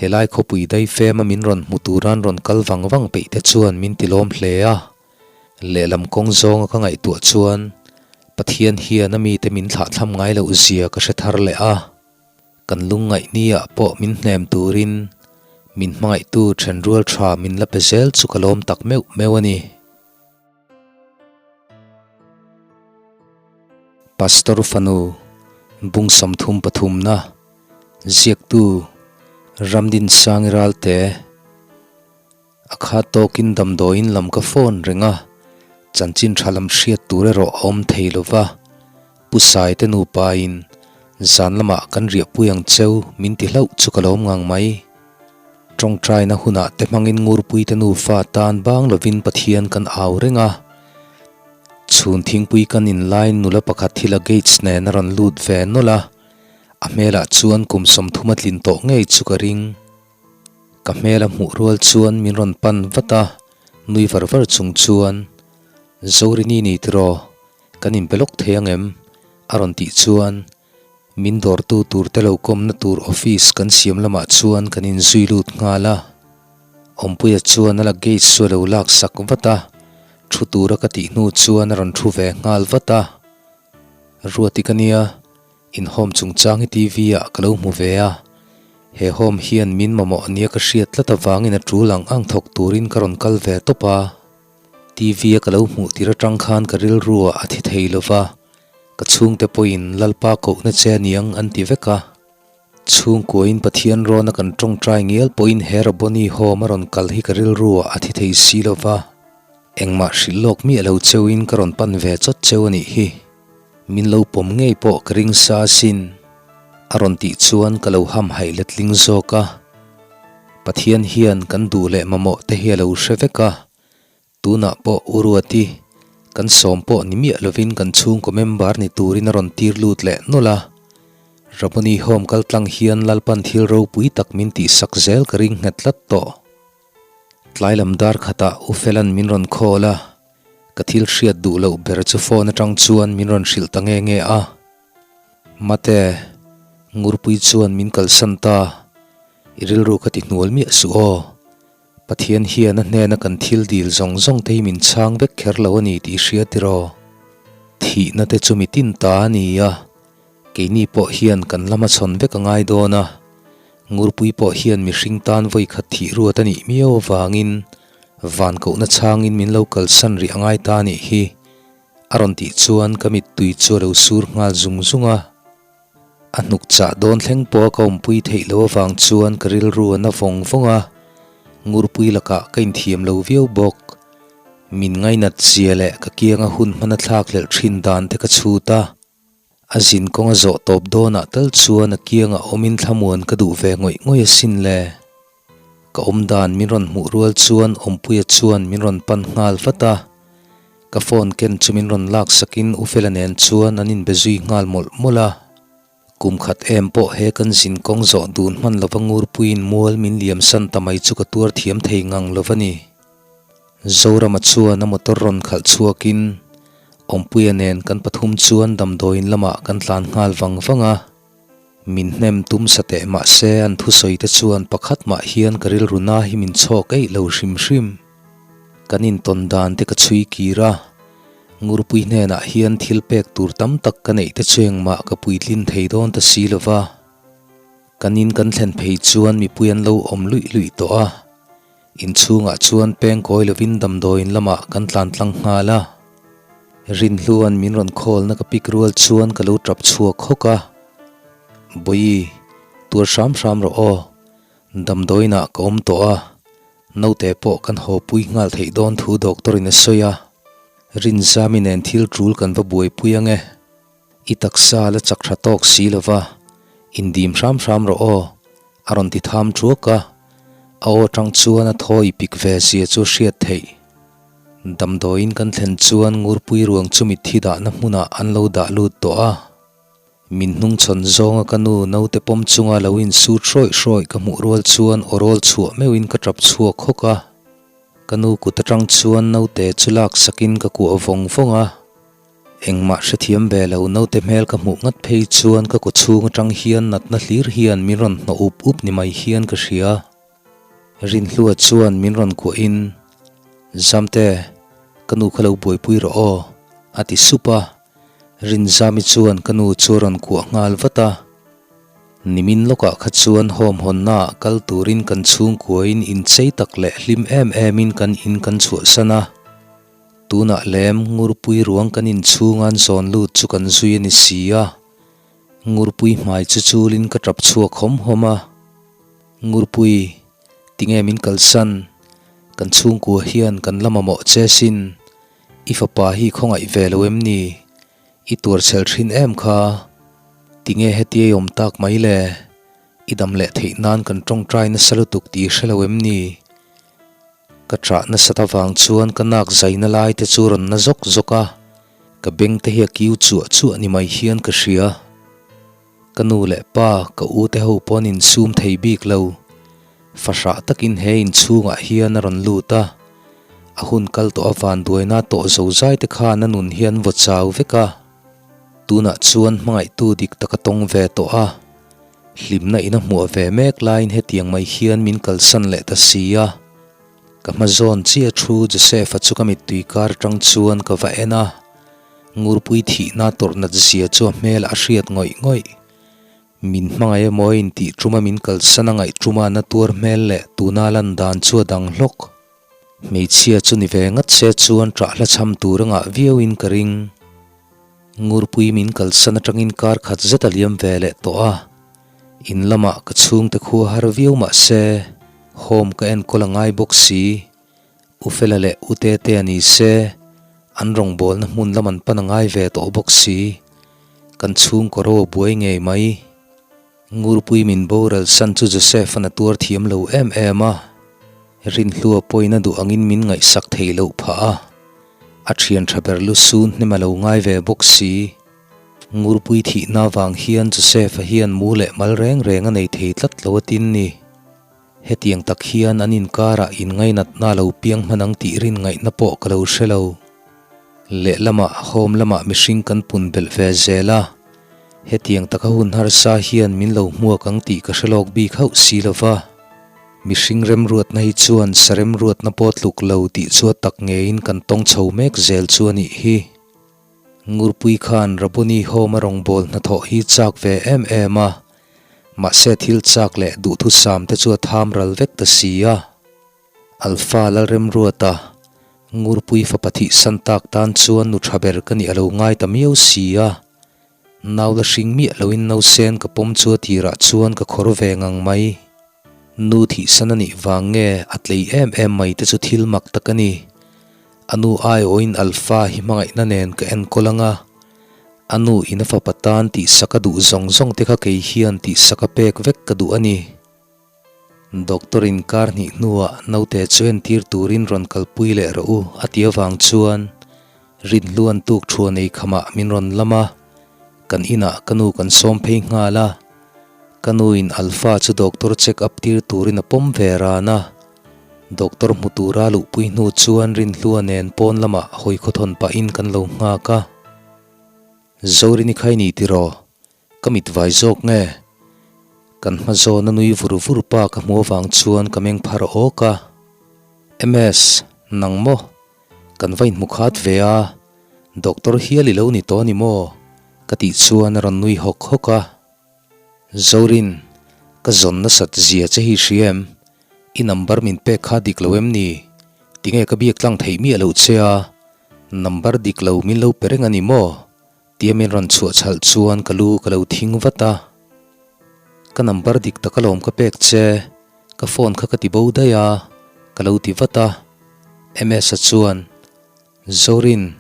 Helai khawpui daifema min rawn hmu turan rawn kal vang vang peih te chuan min ti lawm hle a. Lehlam kawng zawnga ka ngaihtuah chuan Pathian hian a mite min thlahthlam ngai loh zia ka hre thar leh a. Kan lungngaih ni ah pawh min hnem turin min hmangaihtu thenrual tha min la pe zel chu ka lawm tak meuh meuh a ni. Pastor fanu bung 33 na ziaktu Ramdin Sangi Ralte a khat tawkin damdawiin lam ka phone reng a, chanchin tha lam hriat tur erawh a awm thei lo va, Pu Saite nupain zan lamah kan riahpui ang cheu min ti hlauh chu ka lawm ngang mai. Tawngtaina hunah te hmangin Ngurpuite nufa tan bang lovin Pathian kan au reng a. Chhun thingpui kan inlain nula pakhat hi luggage nen a rawn lut ve nawlh a, a hmelah chuan kum 30 a tlin tawh ngei chu ka ring. Ka hmel a hmuh rual chuan min rawn pan vat a, nui var var chung chuan, Zorini ni tiraw, kan inpe lawk thei ang em? a rawn tih chuan Min dawrtu tur te lo kawmna tur office kan siam lamah chuan kan inzui lut nghal a. Awmpuia chuan a luggage chu a lo lak sak vat a, thu tura ka tih hnu chuan a rawn thu ve nghal vat a. Ruati ka nia, in home chungchang hi TV ah ka lo hmu ve a, he home hian min mamawh nia ka hriat tlat avangin a tul ang ang thawk turin ka rawn kal ve tawp a. TV a ka lo hmuh tir atang khan ka rilru ah a thi thei lova, Ka chhungte pawhin Lalpa kohna che a niang an ti vek a. Chhungkuain Pathian rawna kan tawngtai ngial pawhin he Rabboni home a rawn kal hi ka rilru ah a thi thei si lo va. Engmah hrilh lawk miah lo cheuin ka rawn pan ve chawt cheu a nih hi. Min lo pawm ngei pawh ka ring sa asin. A rawn tih chuan ka lo hamhaih letling zawk a. Pathian hian kan duh leh mamawh te hi a lo hre vek a. Tunah pawh U Ruati, kan sawm pawh ni miah lovin kan chhungkaw member ni turin a rawn tir lut leh nawlh a. Rabboni Home kal tlang hian Lalpan thil ropui tak min tihsak zel ka ring nghet tlat tawh. Tlai lam dar khatah U Felan min rawn call a, ka thil hriat duh loh ber chu phone atang chuan min rawn hrilh ta nge nge a. Mate, Ngurpui chuan min kalsan ta, i rilru ka ti hnual miah suh aw. Pathian hian a hnena kan thil dil zawng zawng te hi min chhang vek kher lo a ni tih hria tiraw? Thihna te chu mi tin ta a ni a, keini pawh hian kan lama chhawn vek a ngai dawn a, Ngurpui pawh hian mihring tan vawi khat thih ruat a nih miau avangin van kohna chhangin min lo kalsan rih a ngai ta a nih hi, a rawn tih chuan ka mittui chu a lo sur nghal zung zung a. A hnuk chah dawn thleng pawha ka awmpui theih loh avang chuan ka rilru a na vawng vawng a, Ngurpui lakah ka inthiam lo viau bawk. Min ngainat zia leh ka kianga hun hmana thlak hlelh thin dan te ka chhut a, a zin kawng a zawh tawp dawnah tal chuan a kiangah awmin thlamuan ka duh ve ngawih ngawih asin le. Ka awm dan min rawn hmuh rual chuan Awmpuia chuan min rawn pan nghal vat a, ka phone ken chu min rawn lak sakin U Fela nen chuan an inbe zui nghal mawlh mawlh a. Kum khat em pawh he kan zin kawng zawh dun hman lova Ngurpuiin mual min liam san ta mai chu ka tuar thiam thei ngang lo va ni. Zorama chuan a motor rawn khalh chhuakin Awmpuia nen kan pathum chuan damdawiin lamah kan tlan nghal vang vang a. Min hnem tum sa teh mahse an thusawi te chuan pakhat mah hian ka rilru na hi min chhawk eih lo hrim hrim. Kan intawn dan te ka chhui kir a, Ngurpui hnenah hian thil pek tur tam tak ka neih te chu engmah ka puitlin thei dawn ta si lo va. Kan in kan thlen phei chuan mipui an lo awm luih luih tawh a, inchhungah chuan peng kawi lovin damdawiin lamah kan tlan tlang nghal a. Rinhluan min rawn khawlna ka pik rual chuan ka lo tap chhuak hawk a, Bawihi, tuar hram hram rawh aw, damdawiinah ka awm tawh a, naute pawh kan haw pui nghal theih dawn thu doctor in a sawi a, Rinzami nen thil tul kan va buaipui ange, i taksa la chak tha tawk si lova, indim hram hram rawh aw, a rawn ti tham thuak a, a aw tang chuan a thaw i pik ve zia chu hriat theih. Damdawiin kan thlen chuan Ngurpui ruang chu mitthi dahna hmunah an lo dah lut tawh a. Min hnungchhawn zawnga ka nu naute pawm chunga lo insut hrawih hrawih ka hmuh rual chuan aw rawl chhuah meuhin ka tap chhuak hawk a. Ka nu kut atang chuan naute chu lak sakin ka kuah vawng vawng a. Engmah hrethiam ve lo naute hmel ka hmuh ngat phei chuan ka kawchhung atang hian natna hlir hian min rawn hnawh up up ni mai hian ka hria. Rinhlua chuan min rawn kuahin, Zamte, ka nu kha lo buaipui rawh aw, a ti sup a. Rinzami chuan ka nu chu a rawn kuah nghal vat a. Nimin lawkah kha chuan home hawnnaah kal turin kan chhungkuain inchei tak leh hlim em emin kan in kan chhuahsan a. Tunah lem Ngurpui ruang kan inchhunga'n zawn lut chu kan zui a ni si a. Ngurpui hmai chu chulin ka tap chhuak hawm hawm a. Ngurpui, tinge min kalsan? Kan chhungkua hian kan la mamawh che sin. I fapa hi khawngaih ve lo em ni? I tuarchhel thin em kha? Tinge hetia i awm tak mai le? I dam leh theih nan kan tawngtai nasa lutuk tih i hre lo em ni? Ka ṭah nasat avang chuan ka nak zaina lai te chu rawn na zawk zawk a, ka beng te hi a kiu chuah chuah ni mai hian ka hria. Ka nu leh pa, ka u te ho pawn insum thei bik lo. Fahrah takin he inchhungah hian a rawn lut a, a hun kal tawh a vanduaina tawh zozai te khan a nun hi an vaw chau vek a. Tunah chuan hmangaihtu dik tak a tawng ve tawh a, hlimna in a hmuah ve mek laiin hetiang mai hian min kalsan leh ta si a. Ka hma zawn chiah thu Joseph-a chu ka mittui kar atang chuan ka va en a, Ngurpui thihna tawrh nat zia chu a hmel a hriat ngawih ngawih. Min hmangaih emaw in tih tuma min kalsan a ngaih tuma na tuar hmel leh tuna lan dan chu a dang hlawk. Hmeichhia chu ni ve ngat se chuan ṭah hla chham tur a ngah viau in ka ring. Ngurpui min kalsan atangin kar khat zet a liam ve leh tawh a. In lamah ka chhungte khua har viau mah se home ka enkawl a ngai bawk si. U Fela leh U Tetea ni se, an rawngbawlna hmun lam an pan a ngai ve tawh bawk si. Kan chhungkaw ro a buai ngei mai. Ngurpui min boral san chu Joseph-a'n a tuar thiam lo em em a, Rinhlua pawhin a duh angin min ngaihsak theih loh phah a, a thian tha ber lu sun hnem a lo ngai ve bawk si. Ngurpui thihna vang hian Joseph-a hian mu leh mal reng reng a nei thei tlat lo a tin ni. Hetiang tak hian an inkarah inngainatna lo piang hman ang tih rin ngaihna pawh ka lo hre lo. Lehlamah home lamah mihring kan pun belh ve zel a, hetiang taka hun harsa hian min lo hmuak ang tih ka hre lawk bik hauh si lo va. Mihring remruatna hi chuan sa remruatna pawh tluk lo tih chu a tak ngeiin kan tawng chho mek zel chu a nih hi. Ngurpui khan Rabuni Home a rawngbâwl hnathawh hi châk ve em em a, mahse thil châk leh duhthusam te chu a thâm ral vek ta si a. Alpha Lalremruata, Ngurpui fapa thihsan tâk tân chuan nu ṭha ber ka nih a lo ngai ta miau si a. Nau la hring miah loin nausen ka pawm chu a tirah chuan ka khawr ve ngang mai. Nu thihsan a nih vang nge a tlei em em mai te chu thil mak tak a ni. A nu aiawhin Alpha hi hmangaihna nen ka enkawl ang a, a nu in a fapa tan tihsak a duh zawng zawng te kha kei hian tihsak a pek vek ka duh a ni. Doctor in kar hnih hnuah naute chu entir turin rawn kalpui leh rawh u a ti avang chuan Rinhluan tuk thuan ei khamah min rawn lam a, kan inah ka nu kan sawm phei nghal a. Ka nuin Alpha chu doctor check up tir turin a pawm ve ran a. Doctor hmu tura luhpui hnu chuan Rinhlua nen pawn lamah hawi khawthawn pahin kan lo nghak a. Zorini khai ni tiraw? Ka mit vai zawk nge? Kan hma zawna nui vur vur pa ka hmu avang chuan ka meng phar awk a. MS, nang maw? Kan va inhmu khat ve a, Doctor hial i lo ni tawh a ni maw? Ka tih chuan a rawn nui hawk hawk a. Zorin, ka zawn nasat zia che hi hria em? I number min pek kha dik lo em ni? Tinge ka biak tlang theih miah loh che a? Number dik lo min lo pe reng a ni maw? Tia min rawn chhuah chhalh chuan ka lu ka lo thing vat a. Ka number dik tak alawm ka pek che, ka phone kha ka ti bo daih a, ka lo ti vat a. MS-a chuan, Zorin,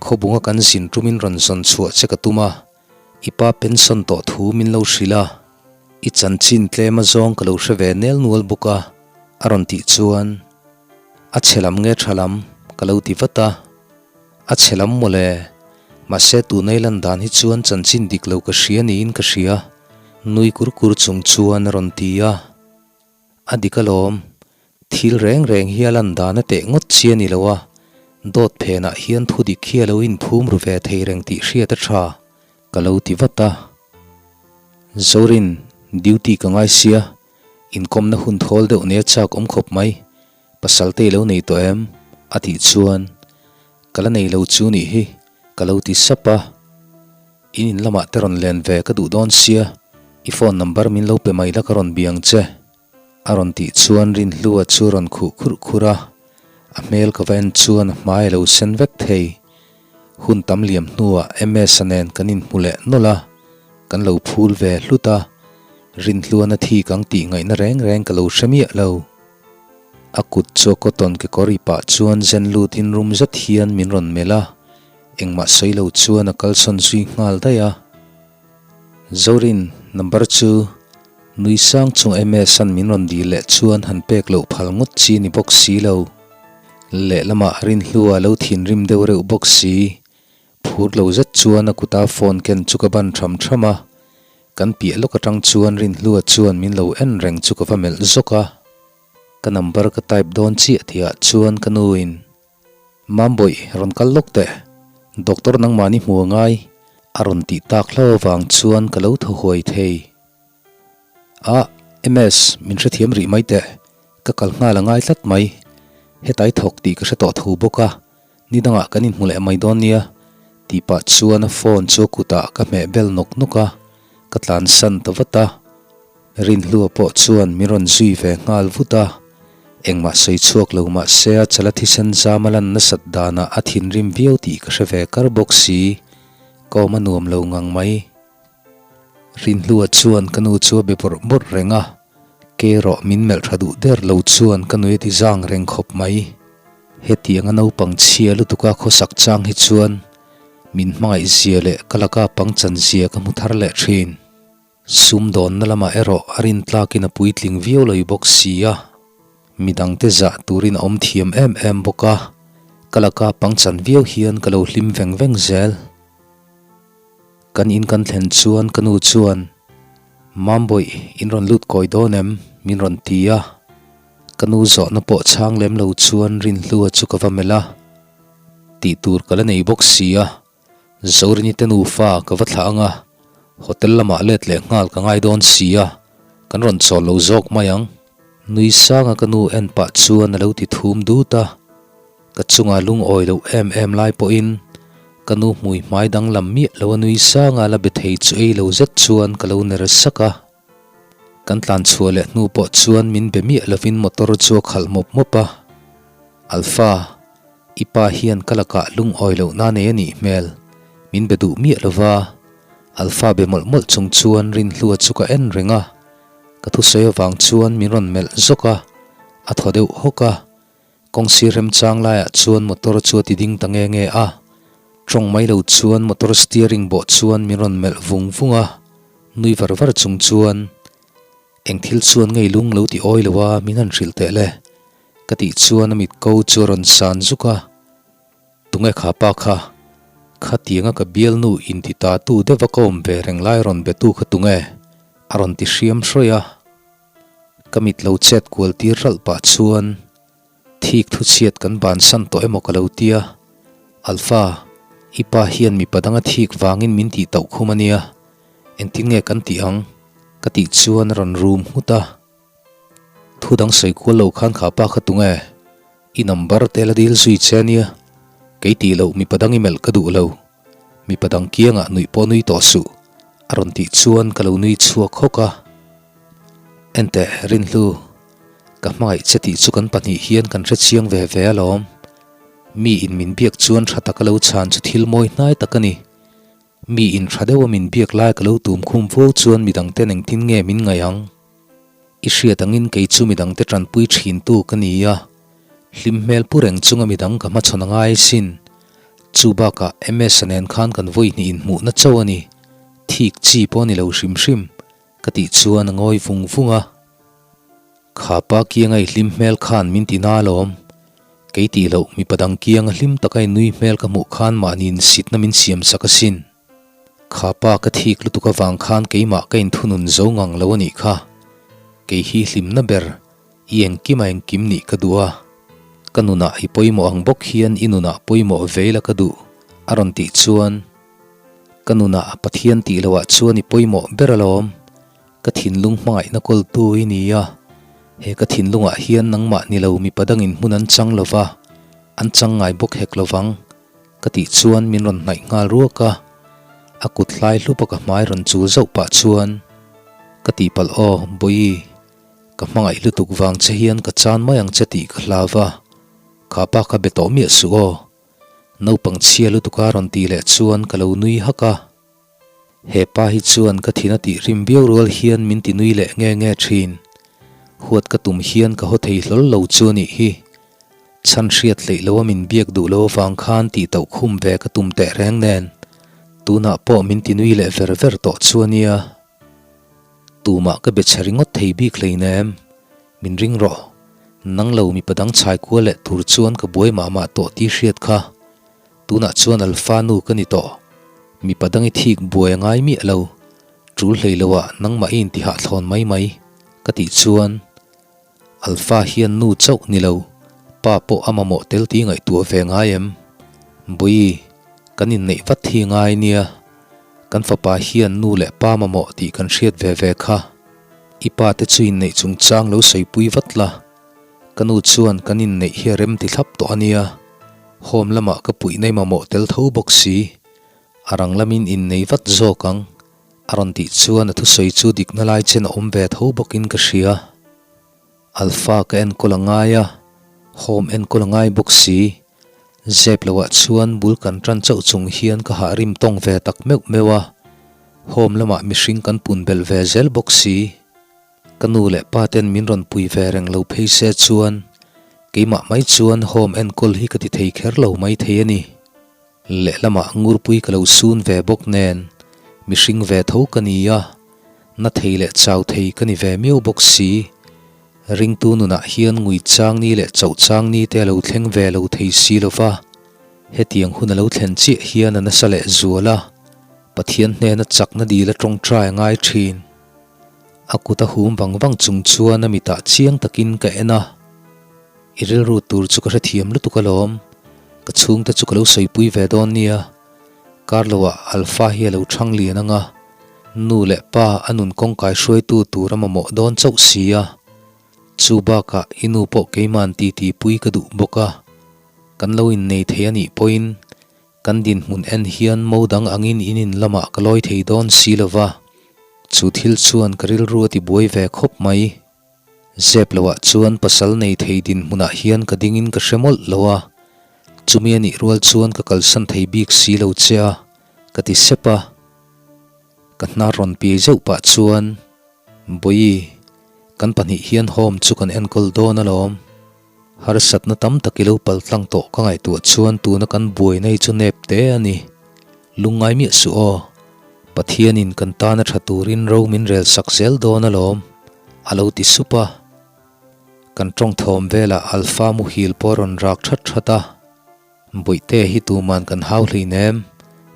khawbunga kan zin tumin rawn zawn chhuah che ka tum a, i pa pension tawh thu min lo hrilh a, i chanchin tlem azawng ka lo hre ve nel nual bawk a, a rawn tih chuan, A chhe lam nge tha lam? ka lo ti vat a. A chhe lam mawle, mahse tunai lan dan hi chuan chanchin dik lo ka hria niin ka hria, nui kur kur chung chuan a rawn ti a. A dik alawm, thil reng reng hi a lan dan a teh ngawt chi a ni lo a, Dawt phenah hian thu dik hi a lo inphum ru ve thei reng tih hriat a tha, ka lo ti vat a. Zorin, duty ka ngai sia, inkawmna hun thawl deuh nia chak awm khawp mai, pasal te i lo nei tawh em? a tih chuan, Ka la nei lo chu nih hi, ka lo ti sap a. In in lamah te rawn len ve ka duh dawn sia, i phone number min lo pe mai la ka rawn biang che. A rawn tih chuan Rinhlua chu rawn khuh khurh khurh a, a hmel ka va en chuan a hmai a lo sen vek thei. Hun tam liam hnuah MS-a nen kan inhmu leh nawlh a, kan lo phul ve hlut a, Rinhluana thi kang tih ngaihna reng reng ka lo hre miah lo. A kut chu a cotton kekawr i pah chuan zen lutin rum zet hian min rawn melh a, engmah sawi lo chuan a kalsawn zui nghal daih a. Zorin, number chu nui sang chung MS-a'n min rawn dil leh chuan han pek loh phal ngawt chi ni bawk si lo. Lehlamah Rinhlua lo thinrim deuh reuh bawk si. Phur lo zet chuan a kuta phone ken chu ka ban tham tham a, kan piah lawk atang chuan Rinhlua chuan min lo en reng chu ka va melh zawk a. Ka number ka type dawn chiah tihah chuan ka nuin Mambawih, rawn kal lawk teh. Doctor nangmahni hmu a ngai, a rawn tih tak hlau avang chuan ka lo thaw huai thei. Ah, MS, min hrethiam rih mai teh. Ka kal nghal a ngai tlat mai. Hetai thawk tih ka hre tawh tho bawk a, ni dangah kan inhmu leh mai dawn nia, tih pah chuan a phone chu a kutah ka hmeh bel nawk nawk a, ka tlansan ta vat a. Rinhlua pawh chuan min rawn zui ve nghal vut a, engmah sawi chhuak lo mah se a chala thisen zam a lan nasat danah a thinrim viau tih ka hre ve kar bawk si, ka awm a nuam lo ngang mai. Rinhlua chuan ka nu chu a be bawrh bawrh reng a, ke erawh min melh tha duh der lo chuan ka nui a ti zang reng khawp mai. Hetianga naupang chhia lutuka khawsak chang hi chuan min hmangaih zia leh ka laka pangchan zia ka hmu thar leh thin. Sumdawnna lamah erawh a rintlakin a puitling viau lo bawk si a, midangte zah turin a awm thiam em em bawk a, ka laka pangchan viau hian ka lo hlim veng veng zel. Kan in kan thlen chuan ka nu chuan, Mambawih, in rawn lut kawi dawn em? min rawn ti a, ka nu zawhna pawh chhang lem lo chuan Rinhlua chu ka va melh a, tih tur ka la nei bawk si a. Zorini te nufa ka va thlah ang a, hotel lamah let leh nghal ka ngai dawn si a, kan rawn chawl lo zawk mai ang. Nui sanga ka nu en pah chuan a lo ti thum dut a, ka chunga lungawi loh em em lai pawhin ka nu hmui hmai danglam miah lo a nui sanga la be thei chu ei lo zet chuan ka lo ner sak a. Kan tlan chhuah leh hnu pawh chuan min be miah lovin motor chu a khalh mawp mawp a. Alpha, i pa hian ka lakah lungawi lohna nei a nih hmel, min be duh miah lova. Alpha be mawlh mawlh chung chuan Rinhlua chu ka en reng a. Ka thusawi avang chuan min rawn melh zawk a, a thaw deuh hawk a. Kawng sir remchang laiah chuan motor chu a ti ding ta nge nge a, tawng mai lo chuan motor steering bawh chuan min rawn melh vung vung a, nui var var chung chuan, Eng thil chuan ngei lung lo ti awi lo a, min han hrilh teh le, ka tih chuan a mit ko chu a rawn san zuk a, Tunge kha pa kha? Khatianga ka bialnu inti ta tu deuh a ka awm ve reng lai rawn be tu kha tunge? a rawn ti hriam hrawih a. Ka mit lo chet kual tir ralh pah chuan thik thu chhiat kan bansan tawh emaw ka lo ti a, Alpha, i pa hian mipa danga thik vangin min tih tauh khum a nia, engtin nge kan tih ang? ka tih chuan a rawn rum nghut a. Thu dang sawi kual lo khan kha pa kha tunge? I number te la dil zui che a nia, kei tih loh mipa dang i melh ka duh lo, mipa dang kiangah nuih pawh nui tawh suh, a rawn tih chuan ka lo nui chhuak hawk a. Enteh, Rinhlu, ka hmangaih che tih chu kan pahnih hian kan hre chiang ve ve alawm. Mi in min biak chuan tha taka lo chhan chu thil mawi hnai tak a ni. Mi in tha deuha min biak lai ka lo tum khum fo chuan midang ten engtin nge min ngaih ang? I hriat angin kei chu midangte tanpui thintu ka ni a, hlim hmel pu reng chunga midang ka hmachhawn a ngai sin. Chu bakah MS-a nen khan kan vawi hnih inhmuhna chauh a ni. Thik chi pawh a ni lo hrim hrim. Ka tih chuan a ngawi vung vung a, Kha pa kianga i hlim hmel khan min ti na alawm. Kei tih loh mipa dang kianga hlim taka i nui hmel ka hmuh khan mahni insitna min siam sak asin. Kha pa ka thik lutuk avang khan keimah ka inthunun zo ngang lo a nih kha. Kei hi hlimna ber i engkim a engkim nih ka duh a. Ka nunah i pawimawh ang bawk hian i nunah pawimawh ve ila ka duh, a rawn tih chuan, Ka nunah Pathian tih loah chuan i pawimawh ber alawm. Ka thinlung hmangaihna kawltu i ni a, he ka thinlungah hian nangmah ni lo mipa dangin hmun an chang lo va, an chang ngai bawk hek lo vang, ka tih chuan min rawn hnaih nghal ruak a. A kut hlai hlup a ka hmai rawn chul zauh pah chuan, Ka tihpalh aw, Bawihi, ka hmangaih lutuk vang che hian ka chan mai ang che tih ka hlau va, kha pa kha be tawh miah suh aw. Naupang chhia lutuk a rawn tih leh chuan ka lo nui hak a. He pa hi chuan ka thin a tih rim viau rual hian min ti nui leh nge nge thin. Huat ka tum hian ka haw thei hlawl lo chu a nih hi. Chhan hriat hleih lo a min biak duh lo avang khan tih tauh khum ve ka tum teh reng nen tunah pawh min ti nui leh ver ver tawh chu a nia. Tumah ka be chhe ringawt thei bik hleinem. Min ring rawh. Nang lo mipa dang chhai kual leh tur chuan ka buai mah mah tawh tih hriat kha. Tunah chuan Alpha nu ka ni tawh. Mipa dang i thik buai a ngai miah lo. Tul hlei lo ah nangmah i intihah thlawn mai mai ka tih chuan Alpha hian nu chauh ni lo, pa pawh a mamawh tel tih ngaihtuah ve ngai em? Bawihi, kan inneih vat hi ngai nia. Kan fapa hian nu leh pa mamawh tih kan hriat ve ve kha. I pa te chu inneih chungchang lo sawipui vat la. Ka nu chuan kan inneih hi a rem ti thlap tawh a nia. Home lamah ka puih nei mamawh tel tho bawk si. A rang lamin innei vat zawk ang. A rawn tih chuan a thusawi chu dikna lai chen a awm ve tho bawkin ka hria. Alpha ka enkawl a ngai a, home enkawl a ngai bawk si. Zep loah chuan bul kan tan chauh chung hian ka hah rim tawng ve tak meuh meuh a. Home lamah mihring kan pun belh ve zel bawk si. Ka nu leh pa ten min rawn pui ve reng lo phei se chuan keimah mai chuan home enkawl hi ka ti thei kher lo mai thei a ni. Lehlamah ngurpui ka lo sun ve bawk nen mihring ve tho ka ni a, na thei leh chau thei ka ni ve miau bawk si. Ringtu nunah hian ngui chang ni leh chauh chang ni te a lo thleng ve lo thei si lo va, hetiang hun a lo thlen chiah hian a nasa leh zual a, Pathian hnena chakna dil a tawngtai a ngai thin. A kut a hum vang vang chung chuan a mitah chiang takin ka en a, I rilru tur chu ka hrethiam lutuk alawm, ka chhungte chu ka lo sawipui ve dawn nia. Kar loah Alpha hi a lo thang lian ang a, nu leh pa a nun kawngkai hruaitu tur a mamawh dawn chauh si a, chu bakah i nu pawh keima'n titi pui ka duh bawk a, kan lo innei thei a nih pawhin Kan dinhmun en hian mo dang angin in in lamah ka lawi thei dawn si lo va, chu thil chuan ka rilru a ti buai ve khawp mai. Zep loah chuan pasal nei thei dinhmunah hian ka dingin ka hre mawlh lo a, chumi a nih rual chuan ka kalsan thei bik si lo che a, ka ti sep a. Ka hnar rawn piai zeuh pah chuan, Bawihi, kan pahnih hian home chu kan enkawl dawn alawm. Harsatna tam tak i lo pal tlang tawh ka ngaihtuah chuan tuna kan buaina hi chu nep te a ni. Lungngai miah suh aw. Pathianin kan tana tha turin ro min rel sak zel dawn alawm, a lo ti sup a. Kan tawng thawm velah Alpha muhil pawh a rawn rak that that a. Bawihte hi tuman kan hau hleinem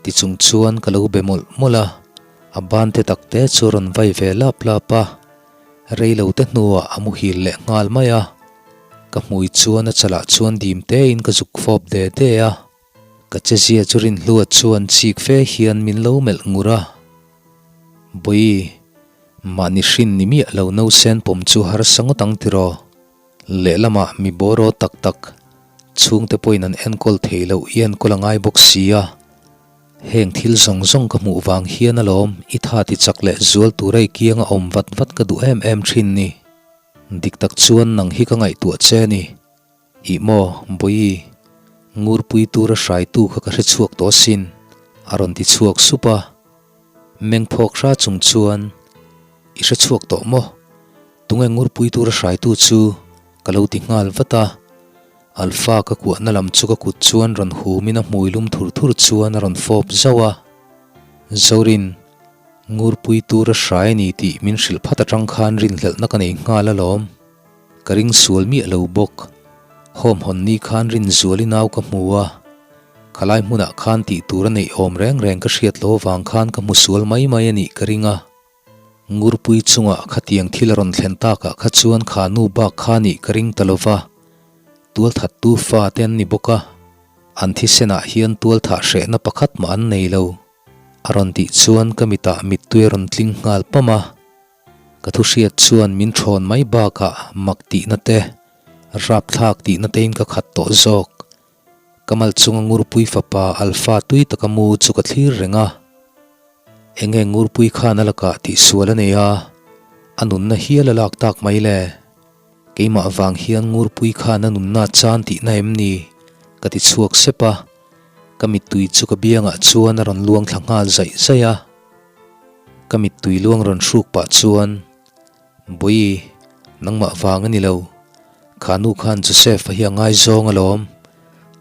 ti chung chuan ka lo be mawlh mawlh a, a ban te tak te chu a rawn vai ve lap lap a, rei lo te hnuah a muhil leh nghal mai a, ka hmui chuan a chalah chuan dim tein ka zuk fawp de de a, ka chezia chu rinhlua chuan chik fe hian min lo melh ngur a, Bawihi, mahni hrin ni miah lo nausen pawm chu harsa ngawt ang tiraw? Lehlamah mi bawraw tak tak chhungte pawhin an enkawl thei loh i enkawl a ngai bawk si a, heng thil zawng zawng ka hmuh vang hian alawm i tha ti chak leh zual tura i kianga awm vat vat ka duh em em thin ni. Dik tak chuan nang hi ka ngaihtuah che a ni. Ih maw, Bawihi, ngurpui tura hraitu kha ka hre chhuak tawh asin, a rawn ti chhuak sup a. Mengphawk hra chung chuan, I hre chhuak tawh maw? Tunge ngurpui tura hraitu chu ka lo ti nghal vat a, Alpha ka kuahna lam chu ka kut chuan rawn humin a hmui lum thur thur chuan a rawn fawp zauh a. Zorin, ngurpui tura hrai a ni tih min hrilh phat atang khan rinhlelhna ka nei nghal alawm. Ka ring sual miah lo bawk. Home hawn ni khan Rinzuali nau ka hmu a, khalai hmunah khan tih tur a neih awm reng reng ka hriat lo avang khan ka hmu sual mai mai a nih ka ring a. Ngurpui chungah khatiang thil a rawn thlen takah kha chuan kha nu bak kha nih ka ring ta lo va. Tualthattu fa te an ni bawk a, an thisenah hian tualthah hrehna pakhat mah an nei lo. A rawn tih chuan ka mitah mittui a rawn tling nghal pam a. Ka thu hriat chuan min thawn mai bakah mak tihna te, rapthlak tihna tein ka khat tawh zawk. Ka mal chunga Ngurpui fapa Alpha tui taka mu chu ka thlir reng a. Enge Ngurpui khan a lakah tihsual a nei a, a nunna hial a lak tak mai le? Keimah vang hian Ngurpui khan a nunna chan tihna em ni? Ka ti chhuak sep a, ka mittui chu ka biangah chuan a rawn luang thla nghal zaih zaih a. Ka mittui luang rawn hruk pah chuan, Bawi, nangmah vang a ni lo. Kha nu khan Joseph-a hi a ngaizawng alawm.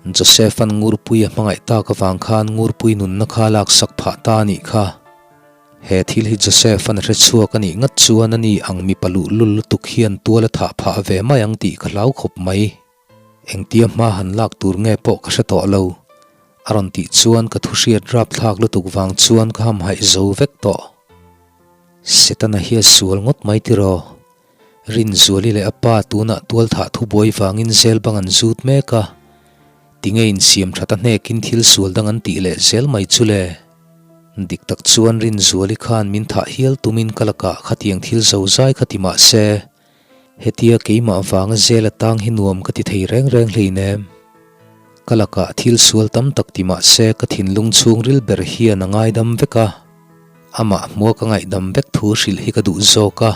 Joseph-a'n Ngurpui a hmangaih tak avang khan Ngurpui nunna kha a laksak phah ta a nih kha. He thil hi Joseph-a'n a hre chhuak a nih ngat chuan a ni ang mipa luhlul lutuk hian tual a thah phah ve mai ang tih ka hlau khawp mai. Engtia hma han lak tur nge pawh ka hre tawh lo. A rawn tih chuan ka thu hriat rapthlak lutuk vang chuan ka hamhaih zo vek tawh. Setana hi a sual ngawt mai tiraw? Rinzuali leh a pa tunah tualthah thubuai vangin zel bang an zut mek a, tinge insiam that a hnekin thil sual dang an tih leh zel mai chu le? Dik tak chuan Rinzuali khan min thah hial tumin ka lakah khatiang thil zo zai kha ti mah se, hetia keimah vanga zel atang hi nuam ka ti thei reng reng hleinem. Ka lakah thil sual tam tak ti mah se ka thinlung chhungril ber hian a ngaidam vek a, amah hmua ka ngaihdam vek thu hrilh hi ka duh zawk a.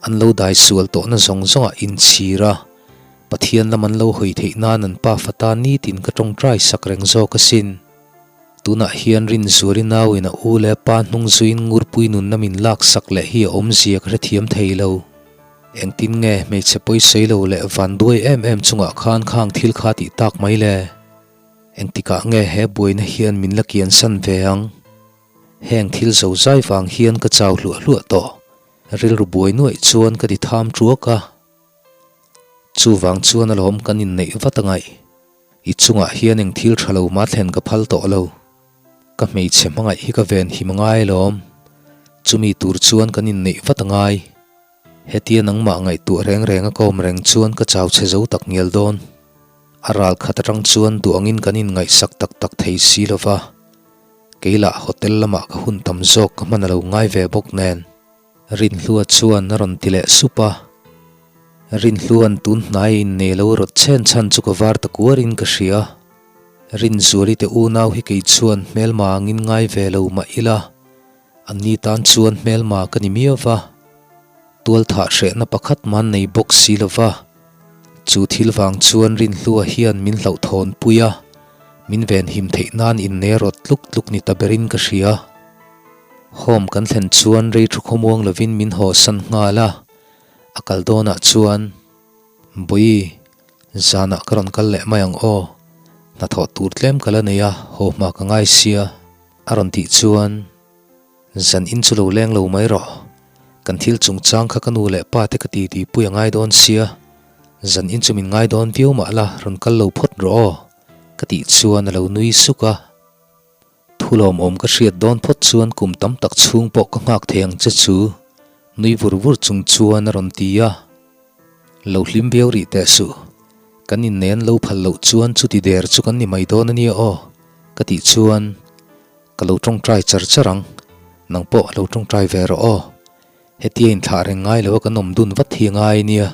An lo dai sual tawhna zawng zawngah inchhir a, Pathian lam an lo hawi theih nan an pafa ta nitin ka tawngtai sak reng zawk asin. Tunah hian Rinzuali nauin a u leh a pa hnung zuiin Ngurpui nunna min laksak leh hi a awmzia ka hrethiam thei lo. Engtin nge hmeichhe pawisawi lo leh vanduai em em chungah khan khang thil kha tih tak mai le? Engtikah nge he buaina hian min la kiansan ve ang? Heng thil zozai vang hian ka chau hluah hluah tawh. Rilru buai nuaih chuan ka ti tham ṭuak a. Chuvang chuan alawm kan inneih vat a ngaih. I chungah hian eng thil ṭha lo mah thlen ka phal tawh lo. Ka hmeichhe hmangaih hi ka ven him a ngai alawm. Chumi tur chuan kan inneih vat a ngai. Hetia nangmah ngaihtuah reng reng a ka awm reng chuan ka chau chhe zo tak ngial dawn. A ral khat aṭang chuan duh angin kan inngaihsak tak tak thei si lo va. Kei lah hotel lamah ka hun tam zawk ka hman a lo ngai ve bawk nen. Rinhlua chuan a rawn ti leh sup a. Rinhlua'n tun hnai innei lo rawt chhen chhan chu ka var ta kuarin ka hria. Rinzuali te unau hi kei chuan hmelma angin ngai ve lo mah ila, anni tan chuan hmelma ka ni miau va. Tualthah hrehna pakhat man nei bawk si lo va. Chu thil vang chuan Rinhlua hian min hlauhthawn pui a, min venhim theih nan inne rawt tluk tluk ni ta berin ka hria. Home kan thlen chuan rei thu khawmuang lovin min haw san nghal a, a kal dawnah chuan, Bawi, zanah ka rawn kal leh mai ang aw, hnathawh tur tlem ka la nei a, haw hma ka ngai sia, a rawn tih chuan, Zan in chu lo leng lo mai rawh. Kan thil chungchang kha ka nu leh pa te ka ti ti pui a ngai dawn sia. Zan in chu min ngai dawn viau mah la rawn kal lo phawt rawh aw, ka tih chuan a lo nui suk a. Thu lawmawm ka hriat dawn phawt chuan kum tam tak chhung pawh ka nghak thei ang che chu, nui vur vur chung chuan a rawn ti a. Lo hlim viau rih teh suh. Kan inneih an lo phal loh chuan chuti der chu kan ni mai dawn a nia aw, ka tih chuan. Ka lo tawngtai char char ang, nang pawh lo tawngtai ve rawh aw. Hetia inthlah reng ngai lo a kan awm dun vat hi a ngai nia.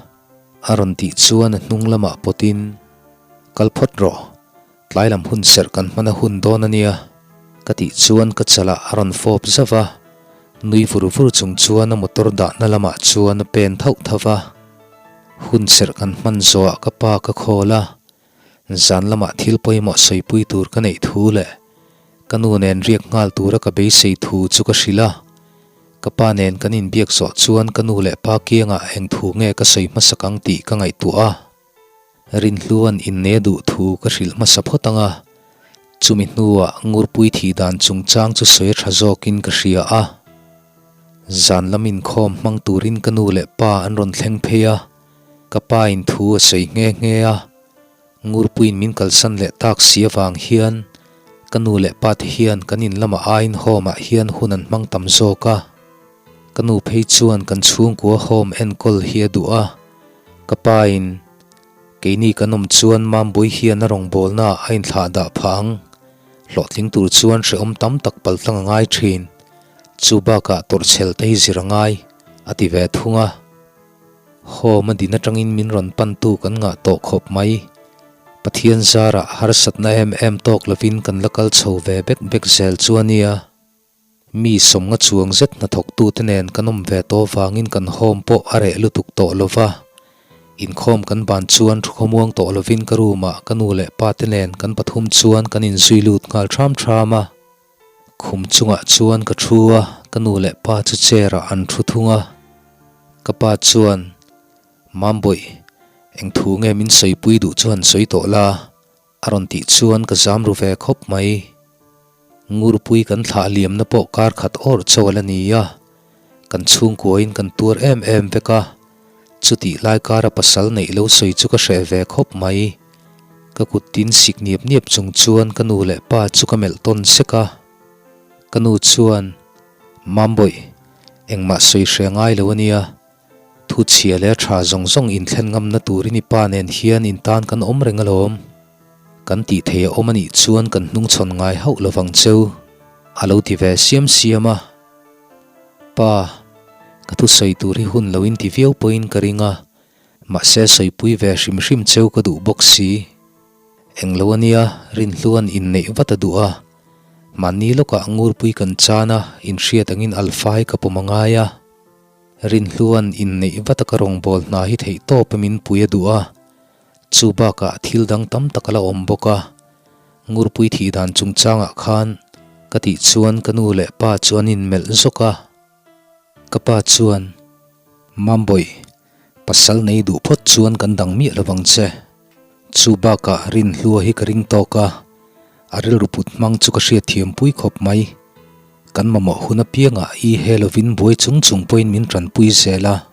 A rawn tih chuan a hnung lamah pawtin, Kal phawt rawh, tlai lam hun serh kan hman a hun dawn a nia. Ka tih chuan ka chalah a rawn fawp zauh a, nui vur vur chung chuan a motor dahna lamah chuan a pen thauh thauh a. Hun serh kan hman zawhah ka pa ka khawl a, Zan lamah thil pawimawh sawipui tur ka neih thu leh ka nu nen riak nghal tura ka beisei thu chu ka hrilh a. Ka pa nen kan inbiak zawh chuan ka nu leh pa kiangah eng thu nge ka sawi hmasak ang tih ka ngaihtuah a. Rinhlua'n inne duh thu ka hrilh hmasa phawt ang a, chumi hnuah Ngurpui thih dan chungchang chu sawi a tha zawkin ka hria a. Zan lam inkhawm hmang turin ka nu leh pa an rawn thleng phei a. Ka pa in thu a sawi nghe nghe a, Ngurpuiin min kalsan leh tak si avang hian ka nu leh pa te hian kan in lamah aiin home ah hian hun an hmang tam zawk a. Ka nu phei chuan kan chhungkua home enkawl hi a duh a, ka pa in. Keini kan awm chuan Mambui hian a rawngbawlnaah a inthlah dah phah ang. Hlawhtling tur chuan hrehawm tam tak paltlang a ngai thin. Chu bakah tawrhchhel te hi zir a ngai, a ti ve thung a. Home a din atangin min rawn pantu kan ngah tawh khawp mai. Pathian zarah harsatna em em tawk lovin kan la kal chho ve bek bek zel chu a nia. Mi sawmnga chuang zet hnathawktute nen kan awm ve tawh vangin kan home pawh a reh lutuk tawh lo va. Inkhawm kan ban chuan thu khawmuang tawh lovin ka room ah ka nu leh pa te nen kan pathum chuan kan inzui lut nghal thram thram a. Khum chungah chuan ka thu a, ka nu leh pa chu chair ah an thu thung a. Ka pa chuan, Mambawih, eng thu nge min sawipui duh chu han sawi tawh la? A rawn tih chuan ka zam ru ve khawp mai. Ngurpui kan thlah liamna pawh kar khat awr chaw a la ni a, kan chhungkuain kan tuar em em vek a, chutih lai kara pasal neih lo sawi chu ka hreh ve khawp mai. Ka kut tin sik niap niap chung chuan ka nu leh pa chu ka melh tawn sek a. Ka nu chuan, Mambawih, engmah sawi hre ngai lo a nia. Thu chhia leh tha zawng zawng inthlen ngamna turin i pa nen hian in tan kan awm reng alawm. Kan tih thei a awm a nih chuan kan hnungchhawn ngai hauh lovang cheu, a lo ti ve siam siam a. Pa, ka thusawi tur hi hun lo in ti viau pawhin ka ring a, mahse sawipui ve hrim hrim cheu ka duh bawk si. Englo a nia, Rinhluan inneih vat a duh a. Mahni lawkah ngurpui kan chan a, inhriat angin Alpha hi ka pawm a ngai a. Rinhluan inneih vat a ka rawngbâwl hna hi theih tawp a min pui a duh a, chu bakah thil dang tam tak a la awm bawk a. Ngurpui thih dan chungchangah khan ka tih chuan ka nu leh pa chu an inmelh zawk a. Ka pa chuan, Mambawih, pasal nei duh phawt chuan kan dang miah lovang che. Chu bakah Rinhlua hi ka ring tawk a, a rilru put hmang chu ka hriatthiam pui khawp mai. Kan mamawh hun apiangah i he lovin buai chung chung pawhin min tanpui zel a.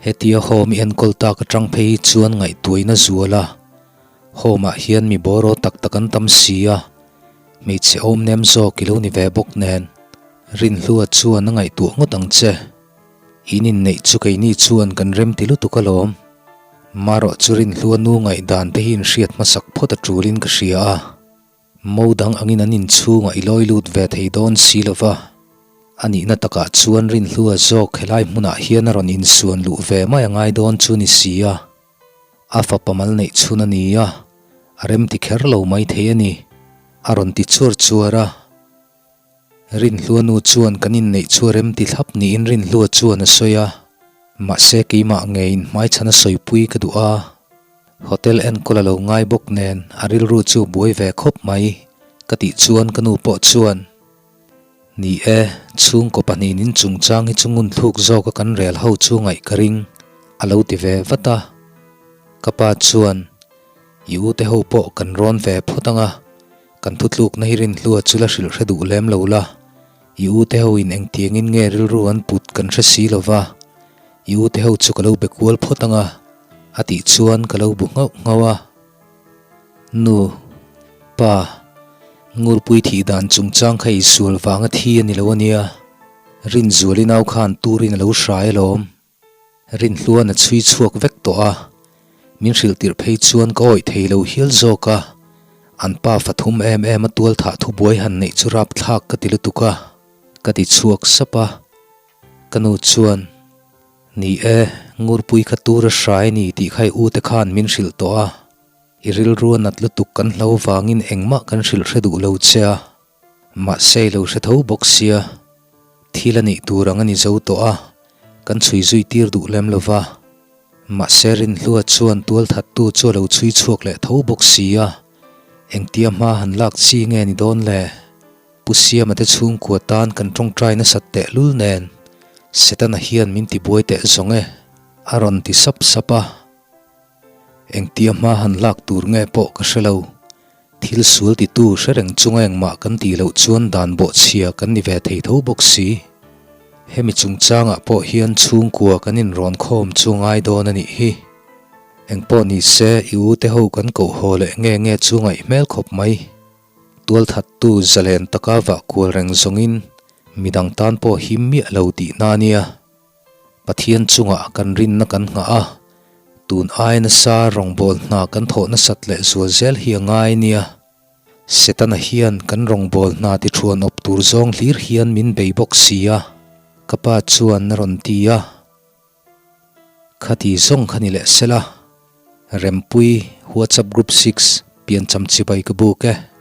Hetia home i enkawl tak atang phei hi chuan ngaihtuaina zual a. Home ah hian mi bawraw tak tak an tam si a, hmeichhe awm nem zawk i lo ni ve bawk nen. Rinhlua chuan a ngaihtuah ngawt ang che. In inneih chu keini chuan kan rem ti lutuk alawm. Marawh chu Rinhlua nu ngaihdan te hi inhriat hmasak phawt a tulin ka hria a. Mo dang angin an inchhungah i lawi lut ve thei dawn si lo va, a nihna takah chuan Rinhlua zawk helai hmunah hian a rawn insuan luh ve mai a ngai dawn chu ni si a, a fapa mal neih chhun a ni a, a remti kher lo mai thei a ni, a rawn ti chuar chuar a. Rinhlua nu chuan kan inneih chu a remti thlap niin Rinhlua chuan a sawi a, mahse keimah ngeiin hmaichhan a sawipui ka duh a, hotel enkawl a lo ngai bawk nen a rilru chu buai ve khawp mai ka tih chuan ka nu pawh chuan, Ni e, chhungkaw pahnihin chungchang hi chu ngunthluk zawka kan rel ho chu ngaih ka ring a lo ti ve vat a, ka pa chuan, I u te ho pawh kan rawn ve phawt ang a, kan thutlukna hi Rinhlua chu la hrilh hre duh lem lo la, i u te ho in engtiangin nge rilru an put kan hre si lo va, i u te ho chu ka lo be kual phawt ang a, a tih chuan ka lo bu nghauh nghauh a. Nu, pa, Ngurpui thih dan chungchang kha isual vanga thi a ni lo a nia, Rinzuali nau khan turin a lo hrai alawm. Rinhluan a chhui chhuak vek tawh a, min hrilh tirh phei chuan ka awih thei lo hial zawk a, an pa fathum em em a tual thah thubuai han neih chu rapthlak ka ti lutuk a, ka ti chhuak sap a. Ka nu chuan, Ni e, Ngurpui kha tur a hrai ni tih kha i u te khan min hrilh tawh a, i rilru a nat lutuk kan hlo vangin engmah kan hrilh hre duh lo che a, Mahse i lo hre tho bawk sia, thil a nih tur ang a ni zo tawh a, kan chhui zui tir duh lem lo va. Mahse Rinhlua chuan tualthattu chu a lo chhui chhuak leh tho bawk si a, engtia hma han lak chi nge ni dawn le? Pu Siama te chhungkua tan kan tawngtai nasat tehlul nen Setana hian min tibuai teh zawng e, a rawn ti sap sap a. Engtia hma han lak tur nge pawh ka hre lo. Thil sual titu hre reng chunga engmah kan tih loh chuan dan bawhchhia kan ni ve thei tho bawk si. Hemi chungchangah pawh hian chhungkua kan inrawn khawm chu ngai dawn a nih hi. Engpawh ni se i u te ho kan koh haw leh nge nge chu ngaih hmel khawp mai. Tualthattu zalen taka vah kual reng zawngin midang tan pawh him miah lo tihna a nia. Pathian chungah kan rinna kan nghah a, Tun ai nasa rawngbâwl hna kan thawh nasat leh zual zel hi a ngai nia. Setana hian kan rawngbâwl hna ti thuan awp tur zawng hlir hian min bei bawk si a, ka pa chuan a rawn ti a. Khati zawng kha ni leh sela, Rempui WhatsApp Group 6 piancham chibai ka buk e.